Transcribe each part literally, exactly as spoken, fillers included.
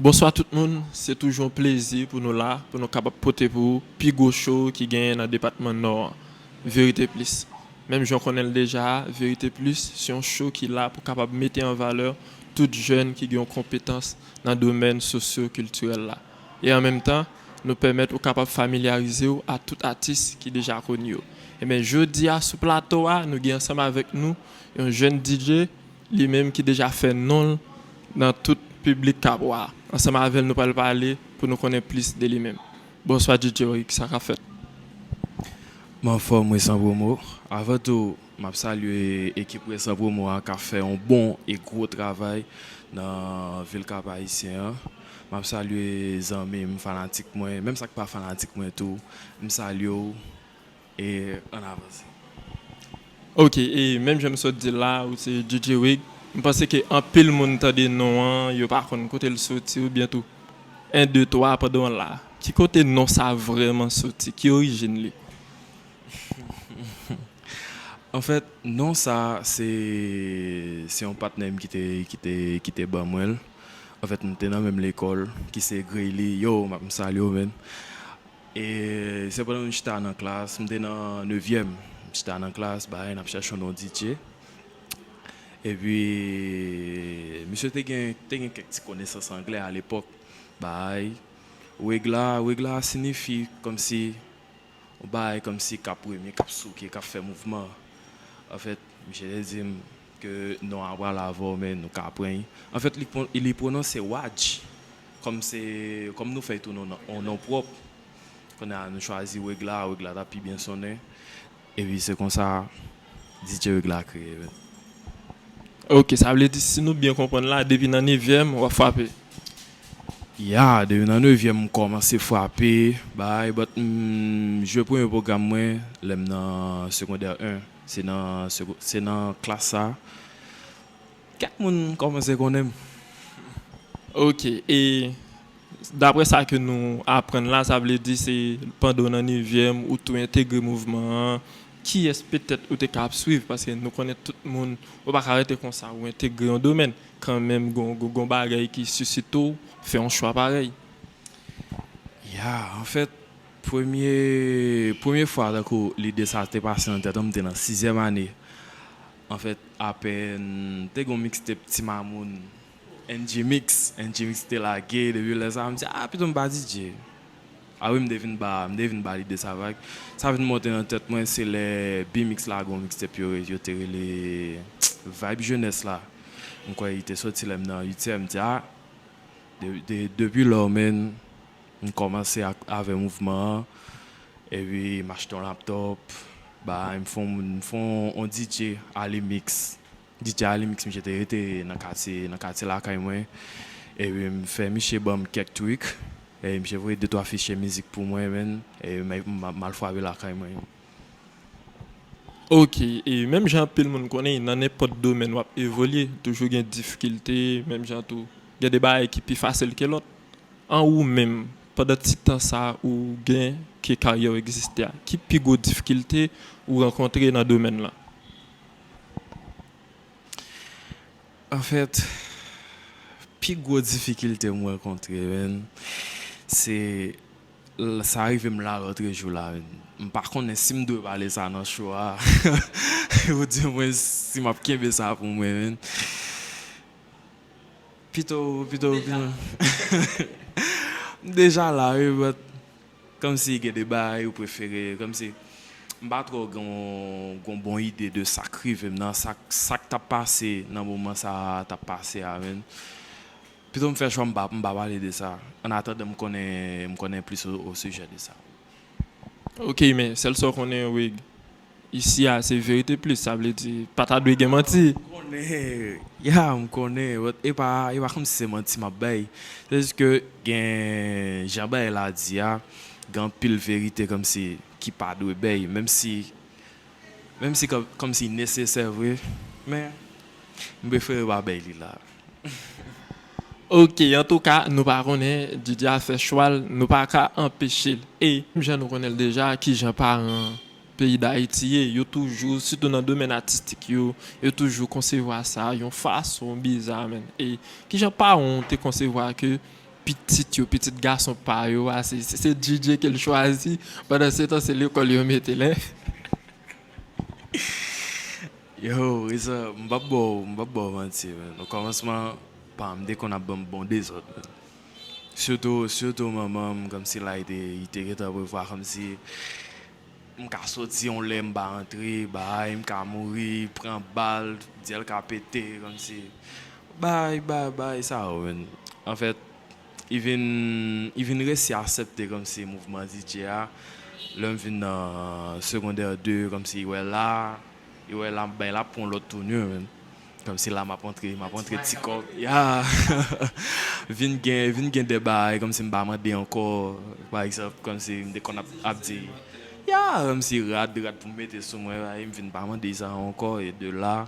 Bonswa tout moun, se toujou yon plezi pou nou la, pou nou kapab pote pou ou pi gwo show ki genyen nan depatman Nò an, Verite Plis. Menm jan w konnen l deja a, Verite Plis se yon show ki la pou kapab mete an valè tout jèn ki gen yon konpetans nan domèn sosyo-kiltirèl la. E an menm tan, nou pèmèt ou kapab familyarize w a tout atis ki deja koni yo. Ebyen, jodi a sou plato a, nou gen ansanm avèk nou yon jèn D J, li menm ki deja fè non l nan tout piblik Kabwa a. Ansanm avè l, nou pral pale pou nou konnen plis de li menm. Bonswa D J Rick, sa k ap fèt? M anfòm, Resan Promo. Avan tou, m ap salye ekip Resan Promo a k ap fè yon bon e gwo travay nan vil Kap Ayisyen an. M ap salye zanmi m, fanatik mwen, menm sa k pa fanatik mwen tou, m salye w. E ann avanse. Ok, e menm jan m sot di l la, ou se D J Wig. M panse ke anpil moun tande non an, yo pa konn kote l soti oubyen tou. En, de, twa, pandan w la. Ki kote non sa vrèman soti? Ki orijin li? Anfèt, non sa, se, se yon patnè m ki te, ki te, ki te ban mwen l. Anfèt, m te nan menm lekòl, ki se Greyly. Yo, m ap, m salye w, menn. E se pandan nou chita nan klas, m te nan nevyèm, m chita nan klas, bagay, n ap chèche yon non D J. Epi, misye te gen, te gen kèk ti konesans anglè alepòk, bagay. Wig la, wig la siyifi kòmsi, yon bagay kòmsi k ap premye, k ap souke, k ap fè mouvman. Anfèt, misye te di m ke non an pral avè w, men nou ka pran l. Anfèt, li pwon-, li pwononse Wadj, kòm se, kòm nou fè tou non, yon non pwòp. Kounye a, nou chwazi Wig la, Wig la t ap pi byen sonnen. Epi se konsa, D J Wig la kreye, men. Ok, sa vle di, si nou byen konprann la, depi nan nevyèm, w ap frape. Ya, depi nan nevyèm, m kòmanse frape, bay, but, m jwe premye pwogram mwen, lè m nan segondè en. Se nan, sego-, se nan klas sa. Kèk moun kòmanse konnen m. Ok, e daprè sa ke nou aprann la, sa vle di se pandan w nan nevyèm, ou tou entegre mouvman an. Kiyès petèt ou te ka ap swiv? Paske nou konnen tout moun, ou pa ka rete konsa, ou entegre yon domèn. Kanmenm, gon, gon, gon bagay ki sisite w, fè yon chwa parèy. Ya, anfèt, premye, premye fwa, tankou lide sa te pase nan tèt mwen, m te nan sizyèm ane. Anfèt, apèn, te gon mixtape Ti Mamoun, N G Mix, N G Mix te lage, depi lè sa, m di, "Ah, pito m pa D J." Ah wi, m te vin ba, m te vin ba lide sa vag. Sa vin monte nan tèt mwen, se lè B-Mix lage yon mixtape yo, yo te rele Vibe Jeunesse la. M kwè li te soti lè m nan uityèm, m di, "Ah, de, de, depi lò, menn, m kòmanse ak, avè mouvman an." Epi m achte yon laptòp, bay, m fè yon, m fè yon D J, Alimix. D J Alimix, misye te rete nan katye, nan katye lakay mwen. Epi m fè misye ban m kèk trik. Epi misye voye de twa fichye mizik pou mwen, menn. Epi m, m, m al frape lakay mwen. Ok, e menm jan anpil moun konnen, nan nenpòt domèn w ap evolye, toujou gen difikilte, menm jan tou, gen de bagay ki pi fasil ke lòt. An ou menm, pandan ti tan sa a ou gen ke karyè w egziste a, ki pi gwo difikilte ou rankontre nan domèn lan? Anfèt, pi gwo difikilte m rankontre, menn, se l-, sa rive m la lòtrejou la, menn. M pa konnen si m dwe pale sa nan show a, ou di mwen si m ap kenbe sa pou mwen, menn. Pito, pito, pito. M deja la, wi, but kòmsi gen de bagay ou prefere, kòmsi m pa twò gen yon, gen yon bon ide de sa k rive m nan, sa, sa k t ap pase nan moman sa a t ap pase a, menn. Pito m fè chwa m pa, m pa pale de sa. Annatandan, m konnen, m konnen plis o, o sijè de sa. Ok, men sèl sa w konnen, Wig, isi a se Verite Plis, sa vle di pa ta dwe gen manti. M konnen, ya, m konnen, but e pa, e pa kòmsi se manti m ap bay. Se jis ke gen jan bagay la di a, gen anpil verite kòmsi ki pa dwe bay, menm si, menm si kòm, kòmsi nesesè vre, men m prefere pa bay li la. Ok, antouka, nou pa konnen, D J a fè chwa l, nou pa ka anpeche l. E, menm jan nou konnen l deja, kijan paran peyi Dayiti ye, yo toujou, sitou nan domèn atistik yo, yo toujou konsevwa sa yon fason biza, menn. E kijan paran w te konsevwa ke pitit yo, pitit gason pa yo a, se, se, se D J ke l chwazi, pandan se tan se lekòl yo mete l, en. Yo, Reza, m p ap ba w, m p ap ba w manti, man. Okòmansman, pa m te konn ap ban m bon dezòd, man. Sitou, sitou manman m, kòmsi la, li te, li te gentan prevwa, kòmsi m ka soti yon lè m pa antre, bay, m ka mouri, pran bal, dyèl ka pete, kòmsi bay, bay, bay, sa yo, man. Anfèt, li vin, li vin resi aksepte kòmsi mouvman D J a. Lè m vin nan segondè de, kòmsi li wè la, li wè la, bay la pran yon lòt tounur, man. Kòmsi la m ap antre, m ap antre ti kòb. Ya! Vin gen, vin gen de bagay, kòmsi m pa mande ankò. Pa egzanp, kòmsi m te konn ap, ap di, ya, kòmsi rad, rad pou m mete sou mwen, bay, m vin pa mande sa ankò. E de la,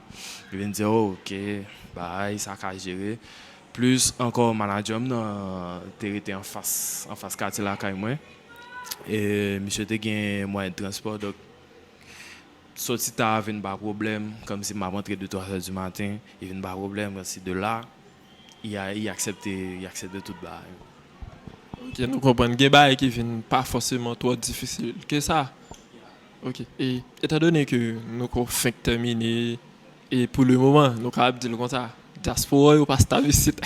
li vin di, oh, ok, bay, sa ka jere. Plis ankò, manadjè m nan te rete anfas, anfas katye lakay mwen. E misye te gen mwayen de transpò, donk, soti ta vin pa pwoblèm, kòmsi m ap antre de, twa zè di maten, li vin pa pwoblèm, kòmsi de la, li a, li aksepte, li aksepte tout bagay. Ok, nou konprann. Gen bagay ki vin pa fòseman twò difisil ke sa. Ok, e etandone ke nou ko fenk tèmine, e pou le moman, nou kapab di l konsa, dyaspora yo pa stap isit.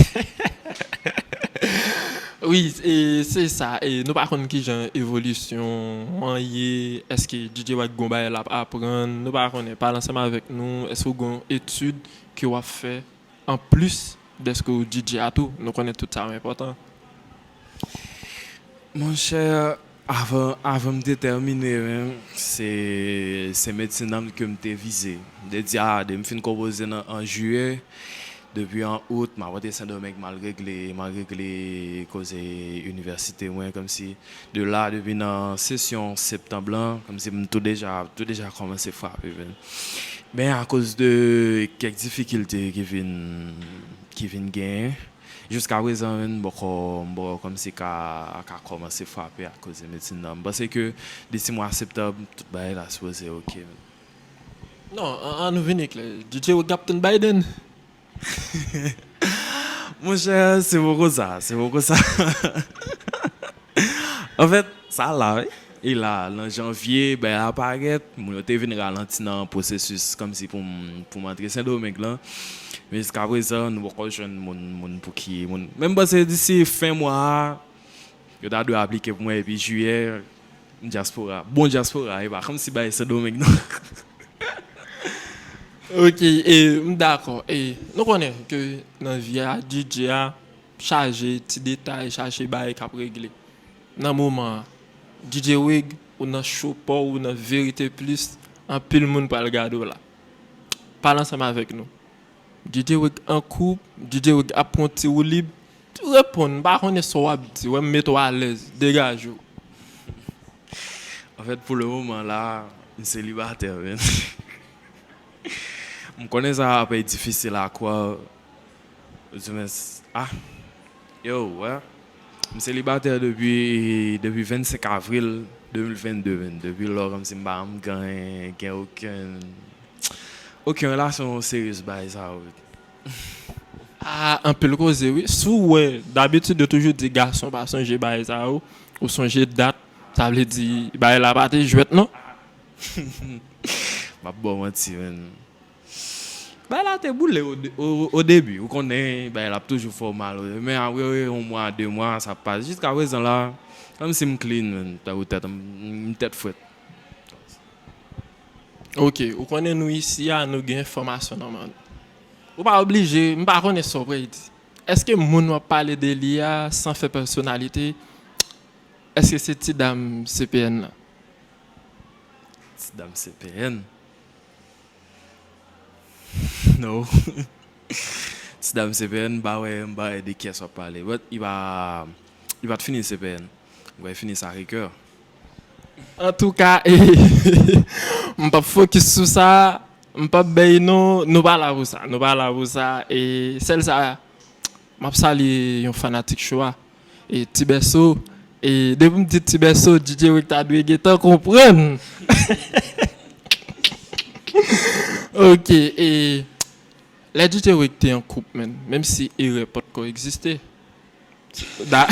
Wi, e se sa. E nou pa konn kijan evolisyon an ye. Èske D J Wag gon bagay l ap aprann? Nou pa konnen. Pale ansanm avèk nou. Èske w gon etid ke w ap fè anplis dèske w D J a tou? Nou konnen tout sa yo enpòtan. Monchè, avan, avan m te tèmine, men, se, se medsin nan ke m te vize. M te di, a, depi m fin konpoze nan, an jiyè, depi an out, m ap rantre Sendomeng, m al regle, m al regle koze inivèsite mwen, kòmsi de la, depi nan sesyon septanm lan, kòmsi m tou deja, tou deja kòmanse frape, men. Men akoz de kèk difikilte ki vin, ki vin genyen, jiska prezan, men, m poko, m poko kòmsi ka, ka kòmanse frape akoz de medsin nan. M panse ke disi mwa septanm, tout bagay la sipoze ok. Non, an, an nou vini klè. D J Wig ap tann Biden. Monchè, se poko sa, se poko sa. Anfèt, sa la, wi. E la, nan janvye, bagay la parèt, moun yo te vin ralanti nan pwosesis kòmsi pou m, pou m antre Sendomeng lan. Men jiska prezan, nou poko jwenn moun, moun pou ki, moun. Men m panse disi fen mwa a, yo ta dwe aplike pou mwen, epi jiyè, dyaspora, bon dyaspora, e pa kòmsi bay Sendomeng, non. Ok, e, m dakò. E, nou konnen ke nan vi a, D J a chaje ti detay, chaje bagay k ap regle. Nan moman an, D J Wig, ou nan cho pa w, ou nan Verite Plis, anpil moun pral gade w la. Pale ansanm avèk nou. D J Wig an koup, D J Wig ap pran ti woulib. Reponn, m pa konnen sa w ap di, wè m mete w alèz, degaje w. Anfèt, pou le moman la, m selibatè, men. M konnen sa ap difisil a kwè, oudimwens, a, yo, wè. M selibatè depi, depi vennsenk avril de mil vennde, men. Depi lò, kòmsi m pa janm gen, gen okenn, okenn relasyon seryez bagay sa yo. A, anpil koze, wi. Si w wè, dabitid, yo toujou di gason pa sonje bagay sa yo, ou sonje dat, sa vle di, bagay la pa te jwèt, non. M ap ba w manti, men. Bagay la te boule o, o, o debi. Ou konnen, bagay la ap toujou fè w mal. Men apre yon mwa, de mwa, sa ap pase. Jiska prezan la, kòmsi m clean, men. Tankou tèt, m, m tèt frèt. Ok, ou konnen nou isi a, nou gen enfòmasyon nan men nou. Ou pa oblije, m pa konnen sa w prale di. Èske moun w ap pale de li a, san fè pèsonalite, èske se ti dam C P N nan? Ti dam C P N? No. Ti dam C P N, m pa wè, m pa wè de kiyès w ap pale. But, li pa, li pa t fini C P N. M kwè li fini Sacré-Cœur. Antouka, e, m p ap fokis sou sa, m p ap bay non, nou pa la pou sa, nou pa la pou sa, e sèl sa, m ap salye yon fanatik cho a, e Ti Bèso, e depi m di Ti Bèso, D J Wig ta dwe gentan konprann. Ok, e lè D J Wig te an koup, menm, menm si erè potko egziste, Da-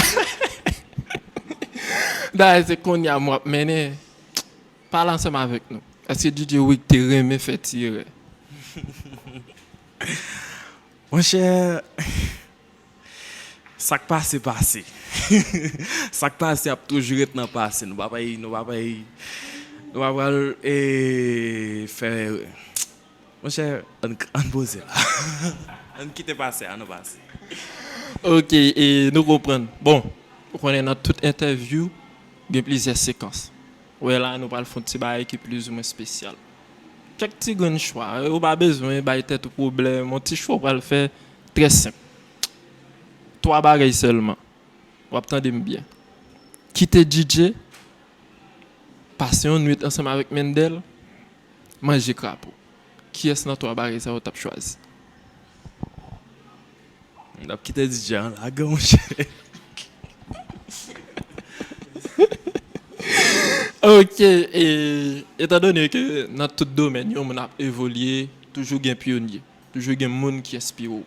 Dayè se kounye a m w ap mennen. Pale ansanm avèk nou. Èske D J Rick te renmen fè ti erè? Monchè, sa k pase, pase. Sa k pase ap toujou ret nan pase. Nou pa pay, nou pa pay, nou pa pral, e, fè, monchè, ann, ann poze la. Ann kite pase a, nou pase. Ok, e nou konprann. Bon, ou konnen nan tout entèvyou, gen plizyè sekans. Wè la, nou pral fè yon ti bagay ki plizoumwen espesyal. Kèk ti grenn chwa, ou pa bezwen bay tèt ou pwoblèm, yon ti chwa w pral fè trè senp. Twa bagay sèlman. W ap tande m byen. Kite D J, pase yon nwit ansanm avèk Mendel, manje krapo. Kiyès nan twa bagay sa yo t ap chwazi? M t ap kite D J an lage, monchè. Ok, e, etandone ke nan tout domèn, yon moun ap evolye, toujou gen pyonye, toujou gen moun ki enspire w.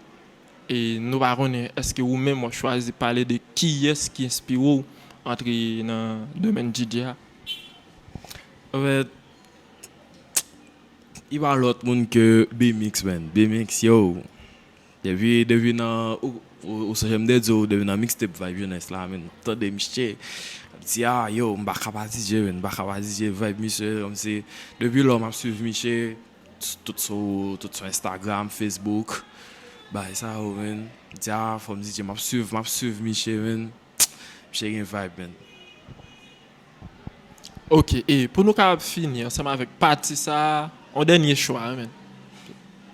E nou pa konnen èske ou menm w ap chwazi pale de kiyès ki enspire w antre nan domèn D J a? Anfèt, li pa lòt moun ke B-Mix, man. B-Mix, yo. Depi, depi nan, ou, ou, ou sonje m te di w, depi nan mixtape Vibe Jeunesse la, man, m ap tande misye, m ap di, a, yo, m pa ka pa D J, man, m pa ka pa D J, vibe misye, kòmsi, depi lò m ap swiv misye, tout sou, tout sou Instagram, Facebook, bagay sa yo, man, m di, a, fò m D J, m ap swiv, m ap swiv misye, man, misye gen vibe, man. Ok, e pou nou kapab fini ansanm avèk pati sa a, yon dènye chwa, wi, men.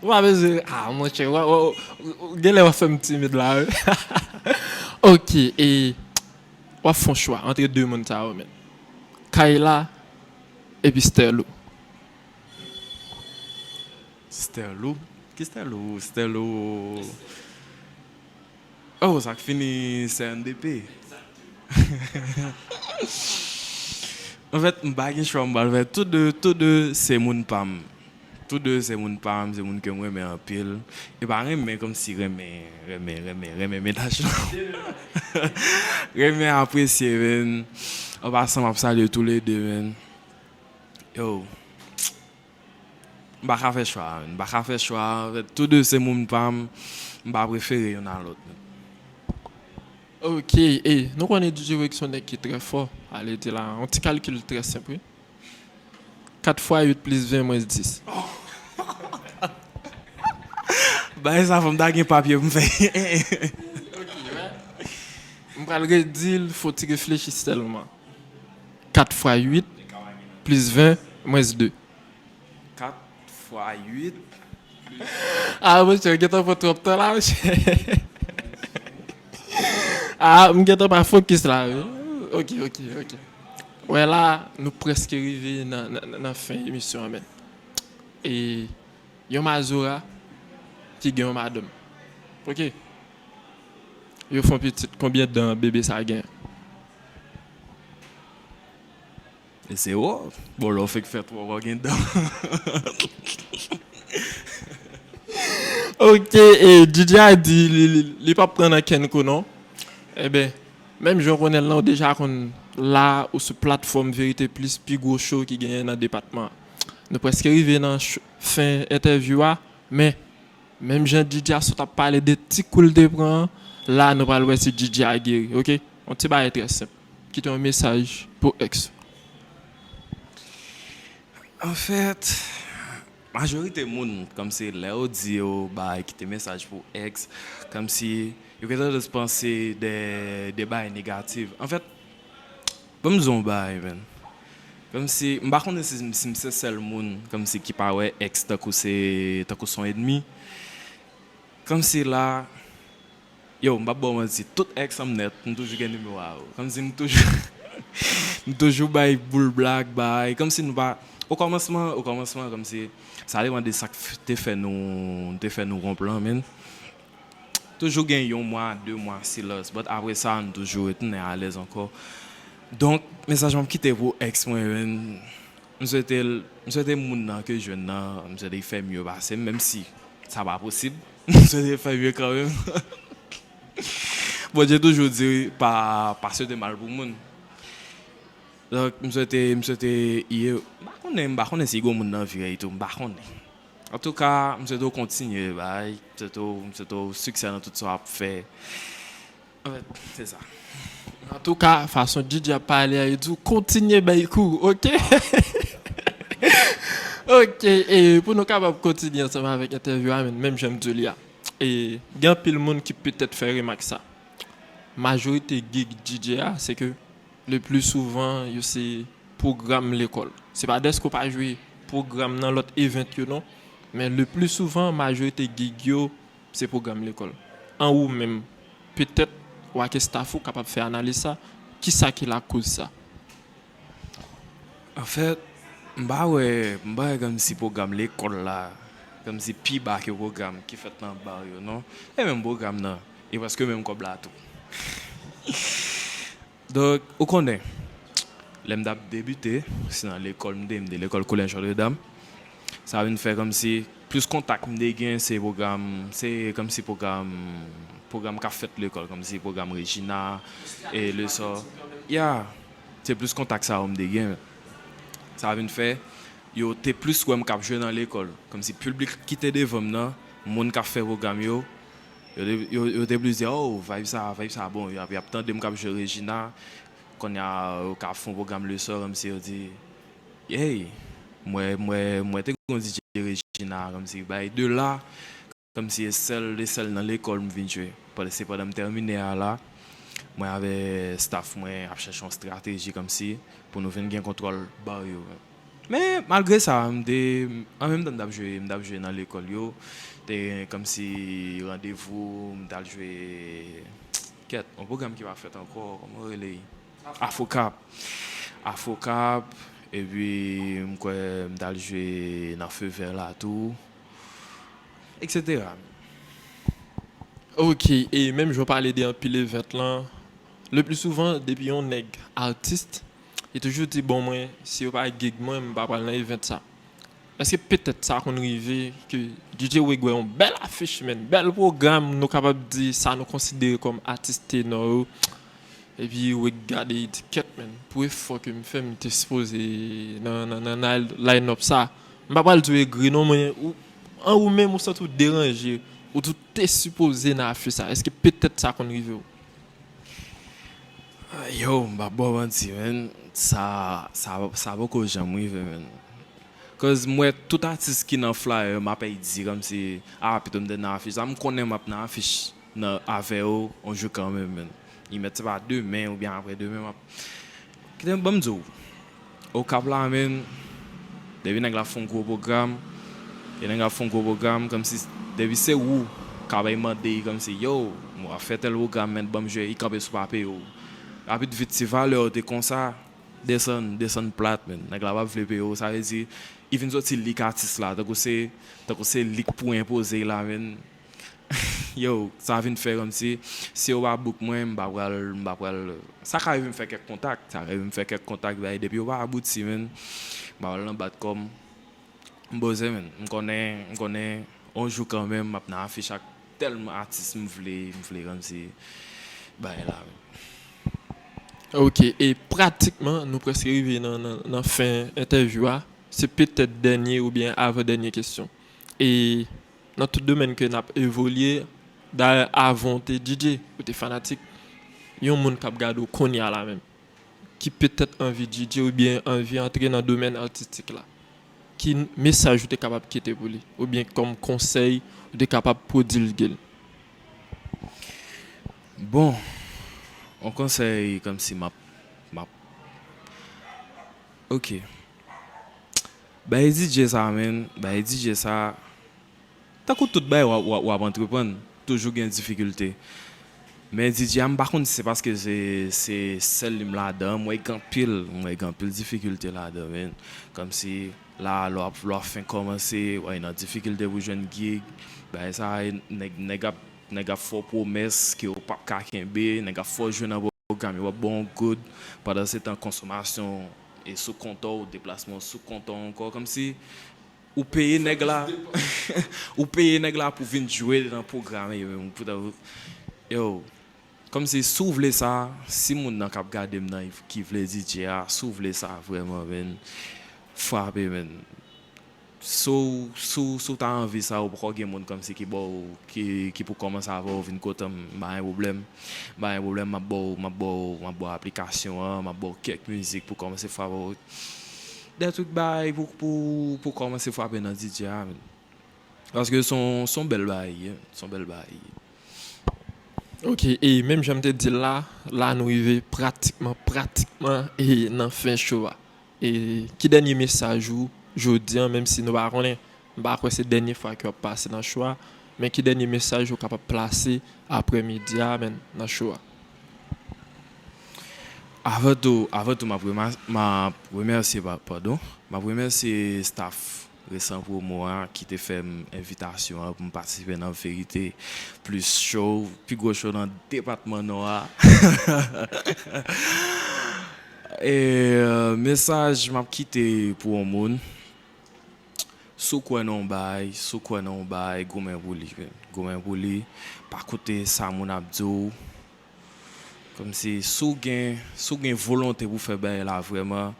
Ou pa bezwen, a, monchè, w, w, w, w, genlè w ap fè m timid la, wi. Ok, e w ap fè yon chwa antre de moun sa yo, men. Kayla epi Sterlo. Sterlo? Ki Sterlo? Sterlo. Oh, sa k fini C N D P. Anfèt, m pa gen chwa, m pral fè tou de, tou de se moun pa m. Tou de se moun pa m, se moun ke m renmen anpil. E pa renmen kòmsi renmen, renmen, renmen, renmen mennaj lan. Renmen apresye, man. An pasan, m ap salye toulede, man. Yo. M pa ka fè chwa, man. M pa ka fè chwa. Tou de se moun pa m, m pa prefere youn a lòt, man. Ok, e nou konnen D J Rick se yon nèg ki trè fò. Ale di la, yon ti kalkil trè senp, wi. Kat fwa uit plis ven mwens dis. Bagay sa, fò m ta gen papye pou m fè. M pral redi l, fò ti reflechi sèlman. Kat fwa uit plis ven mwens de. Kat fwa uit. Ah, monchè, w gentan pran twòp tan la, monchè. Ah, m gentan pa fokis la, wi. Ok, ok, ok. Wè la, nou prèske rive nan, nan, nan fen emisyon an, men. E yon mazora ki gen yon madanm. Ok? Yo fè yon pitit, konbyen dan bebe sa gen? E se wo. Bon, lè w fèk fè twa, w gen dan. Ok, e D J a di li, li, li p ap pran nan kenn kou non. Enben, menm jan w konnen l lan, w deja konn la ou sou platfòm Verite Plis, pi gwo show ki genyen nan depatman an. Nou prèske rive nan ch-, fen entèvyou a, men menm jan D J a sot ap pale de ti kou l te pran an, la nou pral wè si D J a geri, ok? Yon ti bagay trè senp. Kite yon mesaj pou ex ou. Anfèt, majorite moun, kòmsi lè yo di yo bay kite mesaj pou ex, kòmsi yo gen tandans panse de, de bagay negatif. Anfèt, ban m di w yon bagay, man. Kòmsi, m pa konnen si, si m se sèl moun, kòmsi ki pa wè ex tankou se, tankou se yon ènmi. Kòmsi la, yo, m p ap ba w manti, tout ex an m nèt, m toujou gen nimewo a yo. Kòmsi m toujou, m toujou bay boul blag, bay. Kòmsi nou pa, okòmansman, okòmansman, kòmsi, sa depann de sa k f-, te fè nou, te fè nou wonp lan, man. Toujou gen yon mwa, de mwa silans, but apre sa, nou toujou retounen alèz ankò. Donk, mesaj mwen ap kite pou ex mwen, man, m swete l, m swete moun nan ke jwenn nan, m swete l fè mye pase m, menm si sa pa posib. M swete l fè mye kanmenm. Bondye toujou di pa, pa swete mal pou moun. Donk, m swete, m swete, iye, m pa konnen, m pa konnen si gon moun nan vi a tou, m pa konnen. Antouka, m swete w kontinye, bay, m swete w, m swete w siksè nan tout sa w ap fè. Anfèt, se sa. Antouka, fason DJ ap pale a, yo di w kontinye bay kou, oke? Oke, e pou nou kapab kontinye ansanm avèk entèvyou a, menm jan m di w li a. E gen anpil moun ki petèt fè remak sa. Majorite gig DJ a, se ke le pli souvan, yo se pwogram lekòl. Se pa dèske w pa jwe pwogram nan lòt event yo non, men le pli souvan, majorite gig yo, se pwogram lekòl. An ou menm, petèt, w ak estaf ou kapab fè analiz sa, kisa ki lakoz sa? Anfèt, m pa wè, m pa wè kòmsi pwogram lekòl la, kòmsi pi ba ke pwogram ki fèt nan ba yo non. E menm pwogram nan, e prèske menm kòb la tou. Donk, ou konnen, lè m t ap debite, se nan lekòl m te, m te lekòl Collège Notre Dame. Sa vin fè kòmsi plis kontak m te gen se pwogram, se kòmsi pwogram, pwogram k ap fèt lekòl, kòmsi pwogram Regina, e Lessor. Ya, se plis kontak sa yo m te gen. Sa vin fè, yo te plis wè m k ap jwe nan lekòl. Kòmsi piblik ki te devan m nan, moun k ap fè pwogram yo, yo te, yo, yo te plis di, oh, vibe sa, vibe sa bon, y ap, y ap tande m k ap jwe Regina, kounye a, yo ka fè yon pwogram Lessor, kòmsi yo di, hey, mwen, mwen, mwen te gon DJ Regina, kòmsi, bay de la, kòmsi e sèl, e sèl nan lekòl m vin jwe. Pandan, se pandan m tèmine a la, mwen avè staff mwen ap chèche yon estrateji kòmsi pou nou vin gen kontwòl ba yo. Men malgre sa, m te, an menm tan m t ap jwe, m t ap jwe nan lekòl yo, te gen kòmsi randevou, m t al jwe, kèt, yon pwogram ki pa fèt ankò, kòman yo rele? Afrocap. Afrocap, epi m kwè m t al jwe nan Feu Vert la tou, et cetera. Ok, e menm jan w pale de anpil event lan, le pli souvan, depi yon nèg atis, li toujou di, bon, mwen, si yo pa gig mwen, m pa pral nan event sa. Èske petèt sa konn rive ke DJ Wig wè yon bèl afich, menn, bèl pwogram, nou kapab di sa nou konsidere kòm atis tenò yo, epi Wig gade, li di, kèt, menn, pou efò ke m fè, m te sipoze nan, nan, nan, nan line-up sa. M pa pral di w egri non, men ou, an ou menm, ou santi w deranje, ou di w te sipoze nan afich sa. Èske petèt sa konn rive w? Yo, m p ap ba w manti, menn. Sa, sa, sa poko janm rive, menn. Cause m wè tout atis ki nan flyer, m ap di kòmsi, ah, pito m te nan afich. Sa m konnen m ap nan afich nan, avè yo, yon jou kanmenm, menn. Li mèt se pa demen oubyen aprè demen, m ap. Kite m, ban m di w. Okap la, menn, depi nèg la fè yon gwo pwogram, e nèg la fè yon gwo pwogram, kòmsi depi se ou k ap mande, kòmsi, yo, mwen ap fè tèl pwogram, menn, ban m jwe, li kanpe sou pa peye w. Rapid vit, si valè w te konsa, desann, desann plat, menn. Nèg la p ap vle peye w, sa vle di, li vin soti li k atis la, tankou se, tankou se li k pou enpoze l la, menn. Yo, sa vin fè kòmsi, si yo pa book mwen, m pa pral, m pa pral, sa ka rive m fè kèk kontak, sa ka rive m fè kèk kontak, bay, depi yo pa abouti, menn, m pa pral nan bat kò m. M poze, menn. M konnen, m konnen, yon jou kanmenm, m ap nan afich ak tèlman atis m vle, m vle kòmsi, bay la, menn. Ok, e pratikman, nou prèske rive nan, nan, nan fen entèvyou a. Se petèt dènye oubyen avan dènye kesyon. E nan tout domèn ke n ap evolye, dayè avan w te DJ, ou te fanatik, yon moun k ap gade w kounye a la menm, ki petèt anvi DJ oubyen anvi antre nan domèn atistik la, ki mesaj ou te kapab kite pou li? Oubyen kòm konsèy ou te kapab pwodilge l? Bon, yon konsèy kòmsi m ap, m ap, ok. Bay DJ sa, menn, bay DJ sa, tankou tout bagay w ap, w ap, w ap antreprann, toujou gen difikilte. Men DJ a, m pa konn si se paske se, se sèl li m ladan, m wè gen anpil, m wè gen anpil difikilte ladan, menn. Kòmsi la, lè w ap, lè w ap fenk kòmanse, w ap nan difikilte pou jwenn gig, bagay sa, nèg, nèg ap, nèg ap fè w pwomès ke w p ap ka kenbe, nèg ap fè w jwe nan pwogram, yo p ap ba w yon goud, pandan se tan konsomasyon e sou kont w, deplasman w sou kont w ankò, kòmsi ou peye nèg la, ou peye nèg la pou vin jwe nan pwogram yo, menm, poutan, yo, Kòmsi si w vle sa, si moun nan k ap gade m nan ki vle D J a, si w vle sa vrèman, menn, frape, menn. Si w, si w, si w ta anvi sa, ou poko gen moun kòmsi ki ba w, ki, ki pou kòmanse avè w vin kote m, m pa gen pwoblèm. M pa gen pwoblèm, m ap ba w, m ap ba w, m ap ba w aplikasyon an, m ap ba w kèk mizik pou kòmanse frape w. De trik bay pou, pou, pou kòmanse frape nan D J a, menn. Paske se yon, se yon bèl bagay, se yon bèl bagay. Ok, e menm jan m te di l la, la nou rive pratikman, pratikman e nan fen show a. E ki dènye mesaj ou jodi an, menm si nou pa konnen, m pa kwè se dènye fwa ke w ap pase nan show a, men ki dènye mesaj ou kapab plase aprè midi a, menn, nan show a? Avan tou, avan tou, m ap rema- m ap remèsye, pa- padon, m ap remèsye staff Resan Promo a ki te fè m envitasyon an pou m patisipe nan Verite Plus Show, pi gwo show nan depatman Nò a. E, euh, mesaj m ap kite pou yon moun. Si w kwè nan yon bagay, si w kwè nan yon bagay, goumen pou li, menn. Goumen pou li. Pa koute sa moun ap di w. Kòmsi si w gen, si w gen volonte pou fè bagay la vrèman.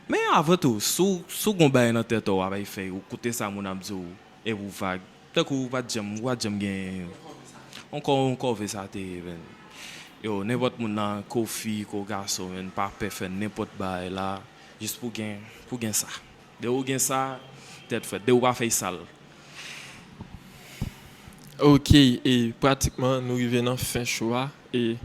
Men avan tou, si w, si w gen yon bagay nan tèt ou, w ap al fè, ou koute sa moun ap di w, epi w vag. Tankou ou pa t janm, ou pa t janm gen yon kò, yon kòve sa te ye, menn. Yo, nenpòt moun nan, ko fi, ko gason, menn, pa pè fè nenpòt bagay la, jis pou gen, pou gen sa. Depi w gen sa, tèt frèt. Depi w pa fè l sal. Ok, e pratikman nou rive nan fen show a. E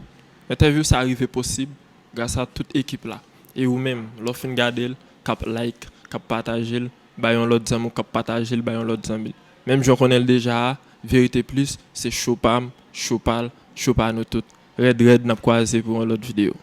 entèvyou sa rive posib gras a tout ekip la. E ou menm, lè w fin gade l, k ap like, k ap pataje l, bay yon lòt zanmi w k ap pataje l, bay yon lòt zanmi l. Menm jan w konnen l deja a, Verite Plus, se show pa m, show pa l, show pa nou tout. Rèd rèd, n ap kwaze pou yon lòt videyo.